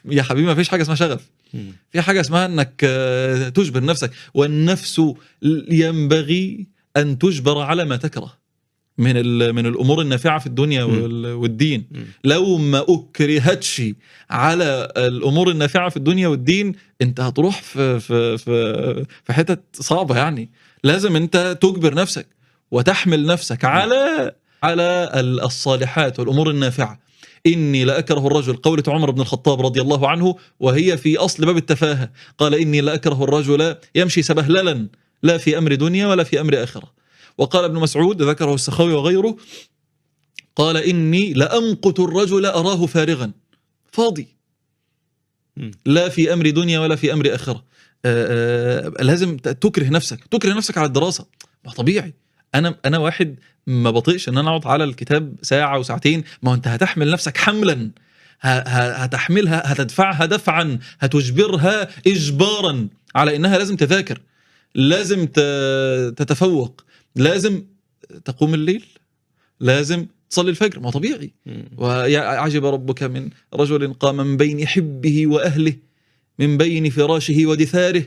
يا حبيبي ما فيش حاجة اسمها شغف. في حاجة اسمها انك تجبر نفسك، والنفس ينبغي ان تجبر على ما تكره من الامور النافعة في الدنيا والدين. لو ما اكرهتش على الامور النافعة في الدنيا والدين انت هتروح في في في في حتت صعبة يعني. لازم انت تجبر نفسك وتحمل نفسك على الصالحات والامور النافعة. إني لأكره الرجل، قولة عمر بن الخطاب رضي الله عنه وهي في أصل باب التفاهة، قال إني لأكره الرجل يمشي سبهللا لا في أمر دنيا ولا في أمر آخرة. وقال ابن مسعود ذكره السخاوي وغيره، قال إني لأمقت الرجل أراه فارغا فاضي لا في أمر دنيا ولا في أمر آخرة. لازم تكره نفسك، تكره نفسك على الدراسة. ما طبيعي، انا واحد ما بطيقش ان انا اقعد على الكتاب ساعة وساعتين. ما هو انت هتحمل نفسك حملا، هتحملها، هتدفعها دفعا، هتجبرها اجبارا على انها لازم تذاكر، لازم تتفوق، لازم تقوم الليل، لازم تصلي الفجر. ما طبيعي. وعجب ربك من رجل قام من بين حبه واهله، من بين فراشه ودثاره،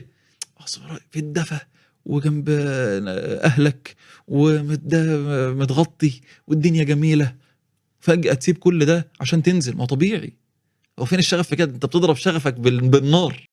في الدفا وجنب أهلك ومتغطي والدنيا جميلة، فجأة تسيب كل ده عشان تنزل. ما طبيعي. هو فين الشغف في كده؟ انت بتضرب شغفك بالنار.